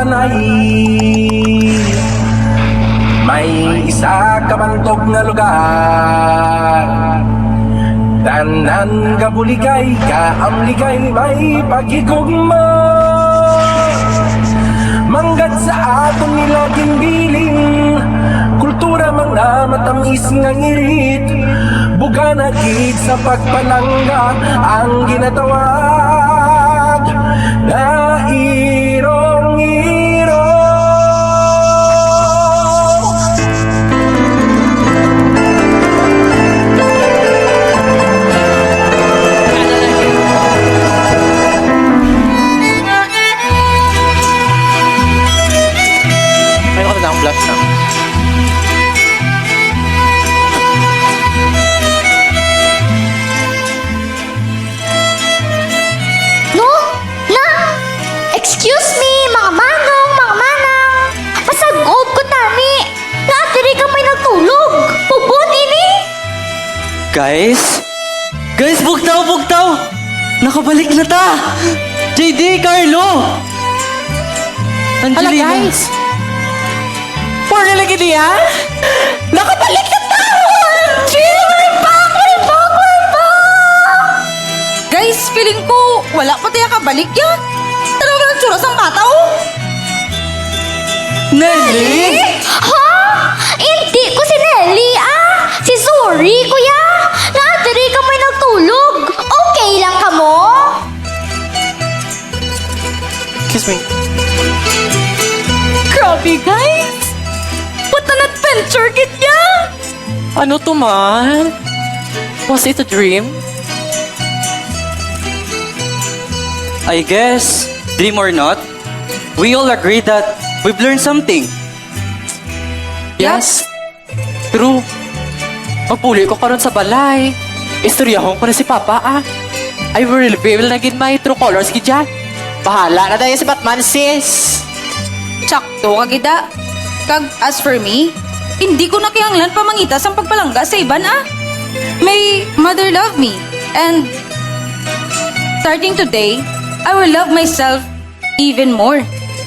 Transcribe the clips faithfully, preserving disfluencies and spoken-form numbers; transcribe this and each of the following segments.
Anay, may isa ka bantog nga lugar. Tanan nga buligay, kaamligay, may paghigugma. Manggad sa aton nila ginbilin, kultura, mga matamis nga ngirit. Bugana gid sa pagpalangga ang ginatawag na irong-irong. May ako na ang blush na. No? Na? Excuse me, mga manong, mga manang. Pasag-ob ko tani. Naa diri ka may nagtulog. Pupon ini. Guys? Guys, bugtaw, bugtaw! Nakabalik na ta! J D, Carlo! Hala, Angelina. Guys! Pwede lagi niya? Nakabalik na ta! Jill, we're back! We're back! We're back! Guys, feeling ko, wala pa tayo kabalik ya. Tanaw na ang tsura sang bata, oh. Nelly? Ha? Hindi ko si Nelly, ah. Si Zuri, kuya. Naa diri ka may nagtulog. Okay lang kamo? Kiss me. Grabe, guys! What an adventure gid ya! Ano to man? Was it a dream? I guess, dream or not, we all agree that we've learned something. Yes. True. Magpuli ko karon sa balay. Istoryahon ko na si Papa, ah. I will reveal na gid my true colors gid dyan. Bahala na dayon si Batman, sis. Tsakto ka gid, ah. Kag as for me, hindi ko na kinahanglan pa mangita sang pagpalangga sa iban, ah. My mother love me. And starting today, I will love myself even more.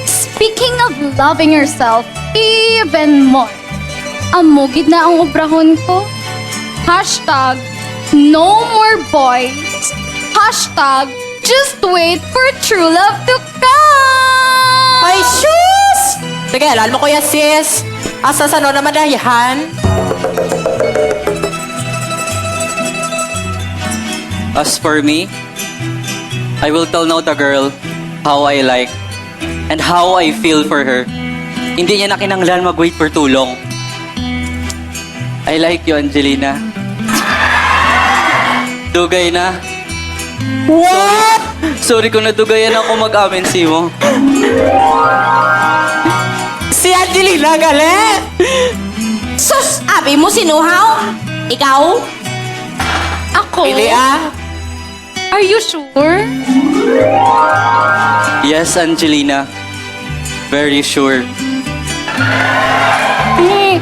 Speaking of loving yourself even more, amo gid na ang obrahon ko. Hashtag no more boys. Hashtag just wait for true love to come. Ay, sus! Sige, alam mo, kuya, sis. Asa sa no naman dahihan? As for me, I will tell now the girl how I like and how I feel for her. Hindi niya na kinahanglan mag-wait for too long. I like you, Angelina. Dugay na. What? Sorry kung nadugayan ako mag-amin sa imo. Si Angelina, gali? Sus, abi mo sinuhaw? Ikaw? Ako? Pili, ah. Are you sure? Yes, Angelina. Very sure. Eh,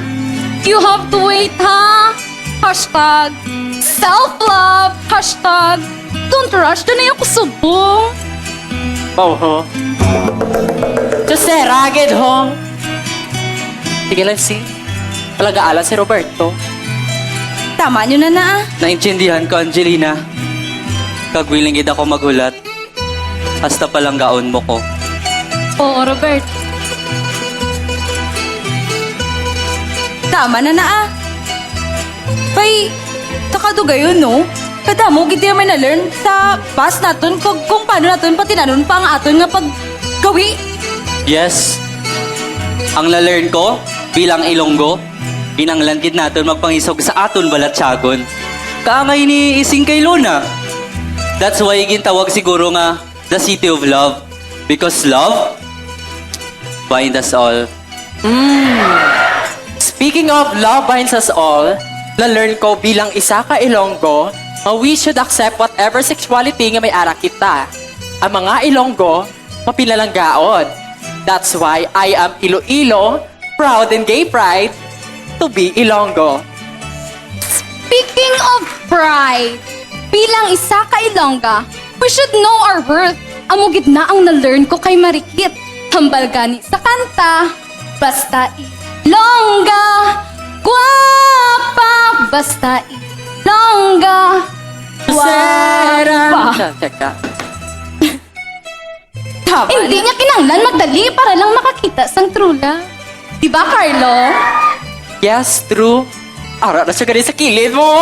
you have to wait, ha? Hashtag self-love. Hashtag don't rush. Doon na yung kusubo. Wow, ho. Diyosera, gid, ho. Sige lang, si. Talaga, ala si Roberto. Tama nyo na na, ah. Naintindihan ko, Angelina. Kag willing gid ako maghulat. Hasta palanggaon mo ko. Oo, Robert. Tama na na, ah. Kay, kakadugayon, no? Kadamo gid may na-learn sa past naton kung, kung paano naton patinanon pa ang aton nga paggawi. Yes. Ang na-learn ko bilang Ilonggo, kinahanglan gid naton magpangisog sa aton balatyagon. Kaangay ni Ising kay Luna. That's why gintawag siguro nga the City of Love. Because love binds us all. Mm. Speaking of love binds us all, na-learn ko bilang isa ka Ilonggo nga we should accept whatever sexuality nga may ara kita. Ang mga Ilonggo, mapinalanggaon. That's why I am Iloilo, proud and gay pride to be Ilonggo. Speaking of pride, bilang isa ka Ilongga, we should know our worth. Amo gid na ang na-learn ko kay Marikit. Hambal gani sa kanta, basta Ilongga, guwapa, basta Ilongga, guwapa. Teka, teka. Tama Hindi na. niya kinahanglan magdali para lang makakita sang true love. Di ba, Carlo? Yes, true. Ara na siya gani sa kilid mo.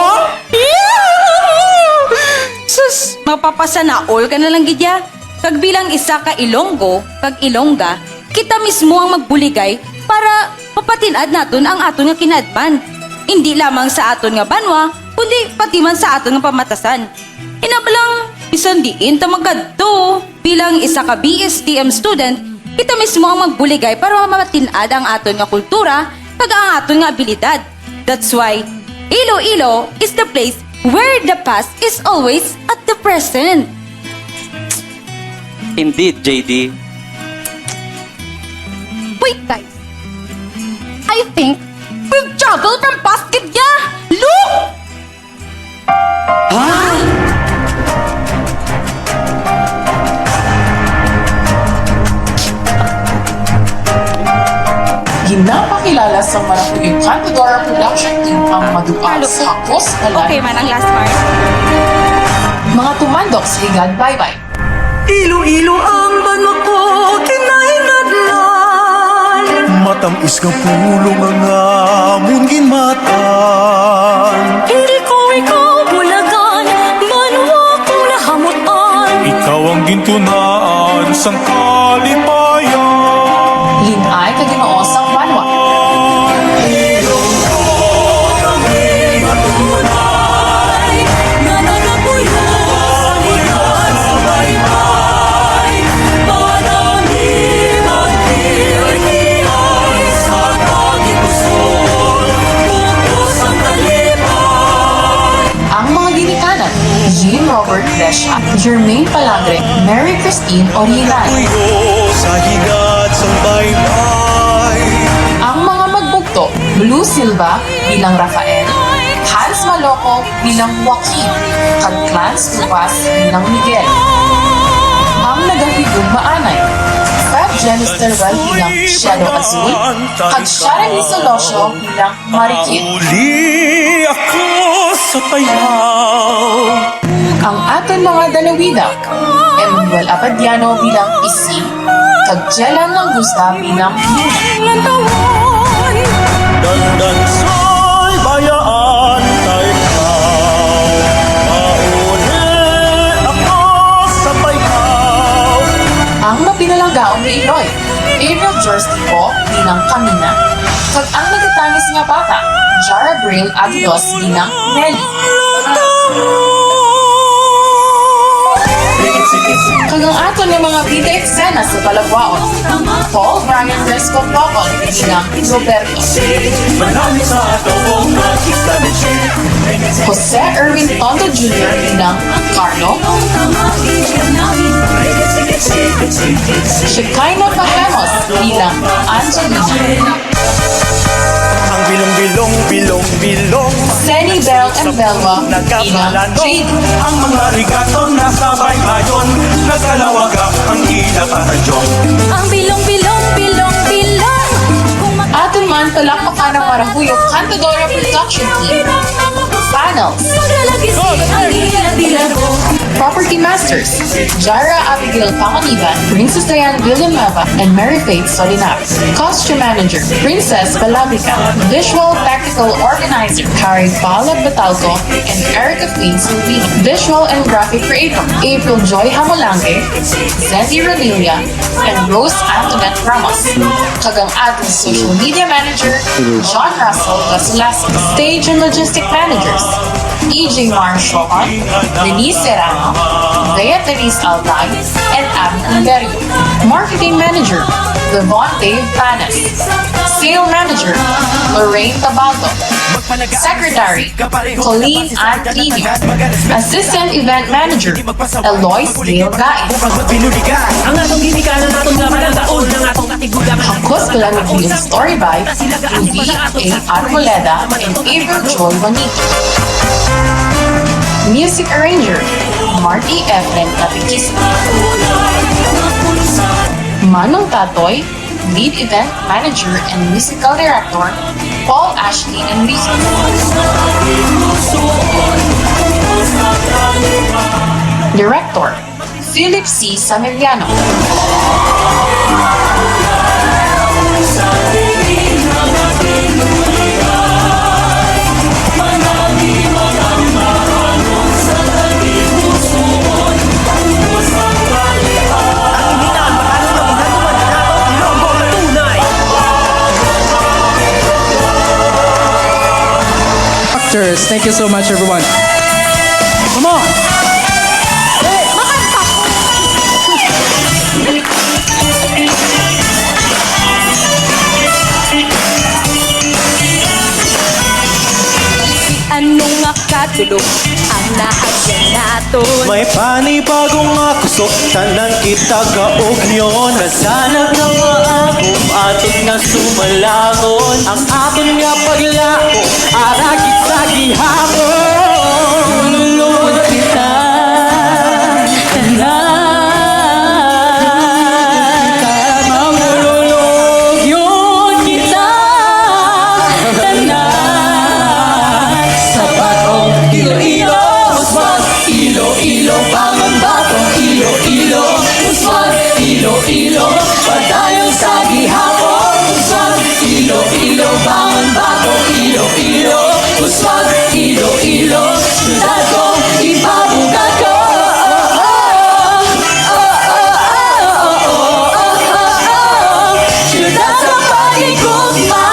Sus, mapapasanaol ka na lang gid ya. Kag bilang isa ka Ilonggo kag Ilongga, kita mismo ang magbuligay para mapatin-ad naton ang aton nga kinaadman. Indi lamang sa aton nga banwa, kundi pati man sa aton nga pamatasan. Ina pa lang, bisan diin ta magkadto, bilang isa ka B S T M student, kita mismo ang magbuligay para mapatin-ad ang aton nga kultura kag ang aton nga abilidad. That's why Iloilo is the place where the past is always at the present. Indeed, J D. Wait, guys. I think we've traveled from past gid ya. Look! Ha? Ginapakilala sa Maracuyo Cantadora Production Team ang maduas, hakos, nga Okay man ang last part. Mga tumandok sa Higad Baybay. Iloilo ang banwa ko, kinaingadlan. Matamis nga pulong ang amon ginmatan. Hindi ko ikaw bulagan, banwa kong nahamutan. Ikaw ang gintunaan sang kalipayan. Linay ka Ginoo sang banwa. Ang mga ginikanan, Jean Robert Besha, Jermaine Palangre, Mary Christine Orienal. Tuyo sa higad sang baybay. Ang mga magbugto, Blue Silva bilang Rafael, Hans Maloco bilang Joaquin, kag Clarence Tupas bilang Miguel. Ang nagahigugmaanay, Fab Janice Teruel bilang Shadow Azul, kag Sharon Solosio bilang Marikit. Uli ako sa tayaw. Ang aton mga dalawida, Emmanuel Abadiano bilang Isi, kag Jelan Langusta bilang Luna. Dandan soy bayaan kay ikaw. Mauli ako sa bayaw. Ang mapinalanggaon nga iloy, April George Tipo bilang Camina, kag ang nagatangis nga bata, Jara Braille Aguilos bilang Nelly. Kag ang aton nga mga bida eksena sa Balagwaon, Paul Brian Fresco Tocol bilang Roberto. Jose Erwin Tondo Junior bilang Carlo. Shekinah Pahemos bilang Angelina. Ang bilong-bilong, bilong-bilong. Senny Bell and Belva bilang Jade. Ang mga rigaton nasa baybayon, nagkalawaga ang ila patadyong. Ang bilong-bilong, bilong-bilong. Kung mag- Aton man palakpakan ang Maracuyo Cantadora Production Team. Panels. Property Masters, Jara Abigail Panganiban, Princess Diane Villanueva, and Mary Faith Solinares. Costume Manager, Princess Balabica. Visual Technical Organizer, Harry Paula Batalco and Erica Faith Silvino. Visual and Graphic Creator, April Joy Hamolange, Zeti Rodilia, and Rose Antoinette Ramos. Kag ang aton Social Media Manager, John Russell Gasulaso. Stage and Logistic Managers, E J Mar Shohan, Denise Serrano, Beatriz Altay, and Abby Imberio. Marketing Manager, Levon Dave Panes. Sale Manager, Lorraine Tabato. Secretary, Colleen Ann Quino. Assistant Event Manager, Eloise Gail Gain. Ang atong ginikanan, atong nga pagkataon, ang atong katigulangan. Hakos Kalamig Story by Ruby A. Arboleda and April Joy Juanito. Music arranger, Marty Efren Katekista. Manong Tatoy, Lead Event Manager and Musical Director, Paul Ashley and Music. Director, Philip C. Samiliano. Actors, thank you so much, everyone. Come on! Hey! Ano nga katulo ang naagyan naton? May panibagong nga kusog, tanan kita kaugnion. Kasanag nga maagom aton nga sumalangon, ang aton nga paglaom ara gid sa gihapon. Lulubon kita. Tanan, mangululog yun kita. Tanan, sa Batong Iloilo, uswag Iloilo, bangon Batong Iloilo, uswag Iloilo, padayon sa gihapon, uswag Iloilo, bangon Batong Iloilo, uswag Iloilo, siyudad ko, ipabugat ko. Siyudad sa paghigugma.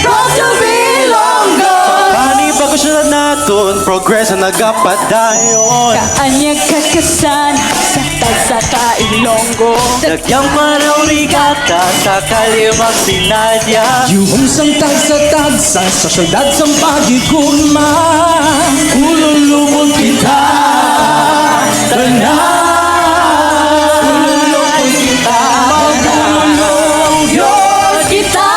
Proud to be Ilonggo. Panibagong siyudad naton, progreso nagapadayon. Kaanyag kakasan sa tagsa ka Ilonggo. Dagyang paraw rigata sa kalimag sinadya. Yuhong sang tagsa-tagsa sa siyudad sang paghigugma. Ululubon kita, tanan. Ululubon kita, tanan. Ululubon kita,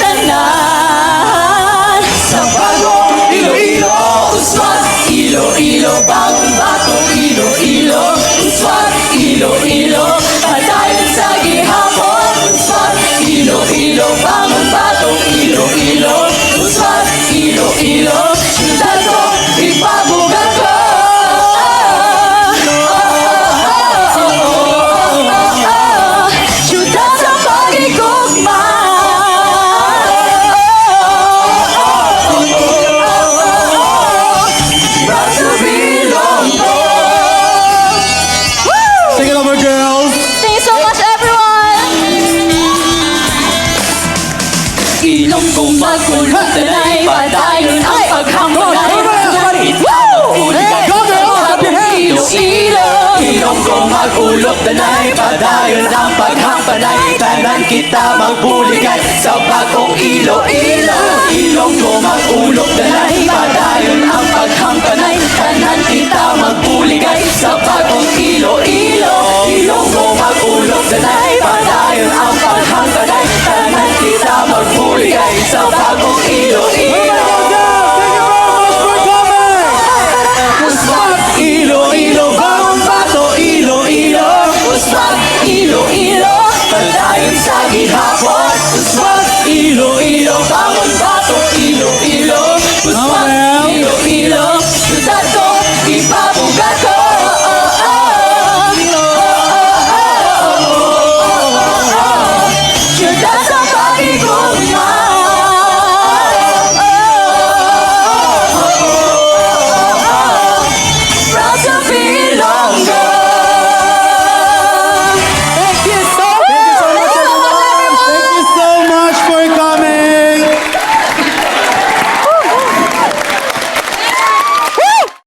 tanan. Sa Bagong Iloilo, uswag Iloilo, bangon Batong Iloilo, uswag Iloilo, padayon sa gihapon, uswag Iloilo, bangon Batong Iloilo, uswag Iloilo, siyudad ko, ipabugat ko. Siyudad sa paghigugma. Proud to be Ilonggo. Take it over, girls. Thank you so much, everyone. Ilonggo, mag-ulog tanay, padayon ang paghambal. Go, go, go, go, go. Hey, go, girls, clap your hands. Ilonggo, mag-ulog tanay, padayon ang paghampanay. Tanan kita magbuligay sa Bagong Iloilo. Ilonggo, mag-ulog tanay, padayon ang paghampanay. Tanan kita magbuligay sa Bagong Iloilo. Ilonggo, mag-ulog tanay, padayon ang paghampanay. Tanan kita magbuligay sa Bagong Iloilo. Uswag Iloilo, bangon Batong Iloilo. Uswag Iloilo, padayon sa gihapon. Uswag Iloilo, bangon